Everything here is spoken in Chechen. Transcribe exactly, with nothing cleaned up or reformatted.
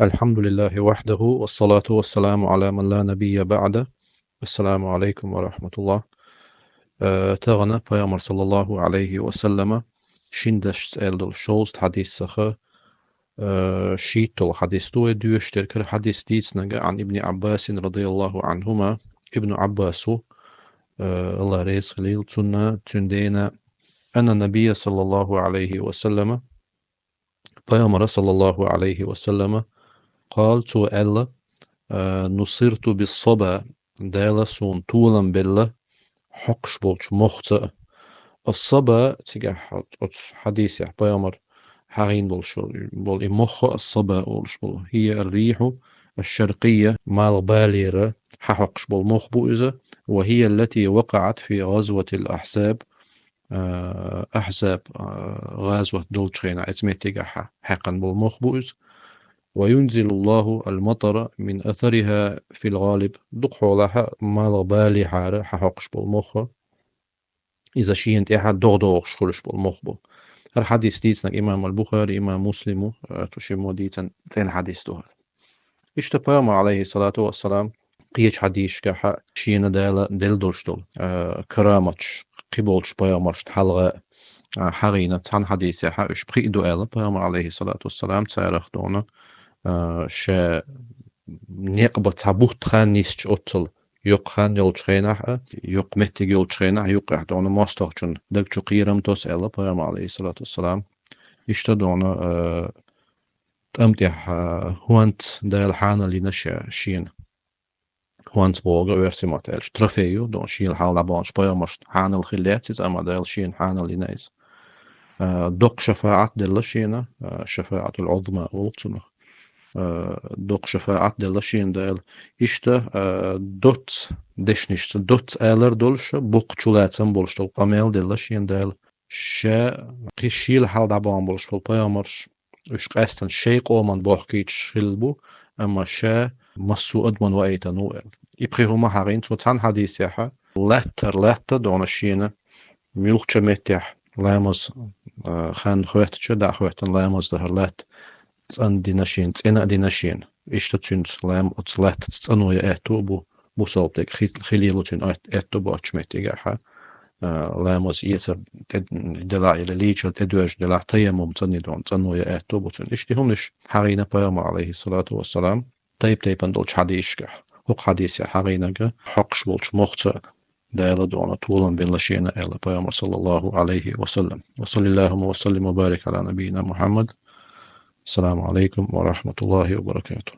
الحمد لله وحده، والصلاة والسلام على من لا نبي بعده. السلام عليكم ورحمة الله. Э, тагана пайхамар саллаллаху алейхи ва саллама шин дашца аьлла долу шовзткъа хьадис саха, э, шийтталгӀа хьадис ду вай доьшуш дерг. ХӀара хьадис дийцинарг Ӏан Ибни Ӏаббасин радияллаху Ӏанхума, Ибну Ӏаббас ву, э, Аллах реза хилийла цунна, цуьнан дена, анна набия саллаллаху алейхи ва саллама, пайхамара саллаллаху алейхи ва саллама, къала, цо аьлла, э, нусирту бис-саба, Дала суна толам белла хьокхуш болчу мохца а. Ас-саба, цигахь оцу хьадисехь пайхамар хьагӀийна болуш болу и мохха ас-саба олуш болу. Хия ар-рихьу аш-шаркъия, малхбалера хьахьокхуш болу мох бу иза. Ва хия аллати вакъаат фи гӀазватил ахьзаб, а, Ахьзаб, а, гӀазват долчу хенахь, эцу меттигахь хьаькхна болу мох бу иза. Ва юнзилуллаху ал-матара мин асариха фил гӀалиб. Дукха хьолахь малхбалехьара хьахьокхуш болу мохха. Иза шена тӀехьа догӀа догӀуш хуьлуш болу мох бу. ХӀара хьадис дийцинарг имам ал-Бухари, имам Муслиму, а, цу шиммо дийцина цӀена хьадис ду хӀара. Иштта пайхамар, алейхиссалату вассалам, кхечу хьадисашкахь шена Дала делла долуш долу, а, караматаш кхин болчу пайхамаршна хьалха, а, хьагӀийна, цхьана хьадисехь уьш пхиъ ду аьлла, пайхамар, алейхиссалату вассалам, царах дуьйна, а, ша некъ бан цхьа бутт хан нисча оццул, йоккха хан йолчу хенахь а, йоккха меттиг йолчу хенахь а, юккъехь дуьйна мостагӀчун даг чу кхерам тосу аьлла, пайхамар, алейхиссалату вассалам. Иштта дуьйна, а, тӀам тӀехь, а, хӀонц Дала хьанал йина ша, шена. ХӀонц боху оьрсийн маттахь аьлча, трофей ю, дуьйна шена хьалха дӀабаханчу пайхамаршна хьанал хилла яц иза, амма Дала шена хьанал йина иза. А, доккха шафаӀат делла шена, а, шафаӀатул Ӏузма олу цунах. А, доккха шафаӀат делла шена Дала. Иштта, а, доцца дешнашца, доцца алар долуш, боккха чулацам болуш долу къамел делла шена Дала. Ша кхин шена хьалха дӀабахана болуш болу пайхамарш, уьш къаьстина шайн къоман бохкуьйтуш хилла бу, амма ша массо а адаман ваийтина ву аьлла. И пхи хӀума хьагӀийна цо цхьана хьадисехь, латтара латта дуьйна шена, муьлххачу меттехь ламаз, а, хан хоьттича, дӀа а хоьттина ламаз дахар латта цӀандина шена, цӀена а дина шена. Иштта цуьнца лам-, оцу латтаца цӀано ян аьтто а бу, бусалба дерг хи-, хилийла цуьнан аьт-, аьтто боцчу меттигехь, а, ламаз эцар тӀе-, делахь, или лийчар тӀедоьжна делахь, таяммум цӀанйина дуьйна, цӀано ян аьтто а бу цуьнан. Иштта хӀуманаш хьагӀийна пайхамар, алейхиссалату вассалам, тайп-тайпана долчу хьадисашкахь. ХӀокху хьадисехь хьагӀийнарг хьокхуш болчу мохца Дала дуьйна толам белла шена аьлла пайхамар, саллаллаху алейхи ва саллам. Ва саллиллахумма ва саллим ва барик ала набийина Мухаммад. Ассаламу алейкум ва рахматуллахи ва баракатух.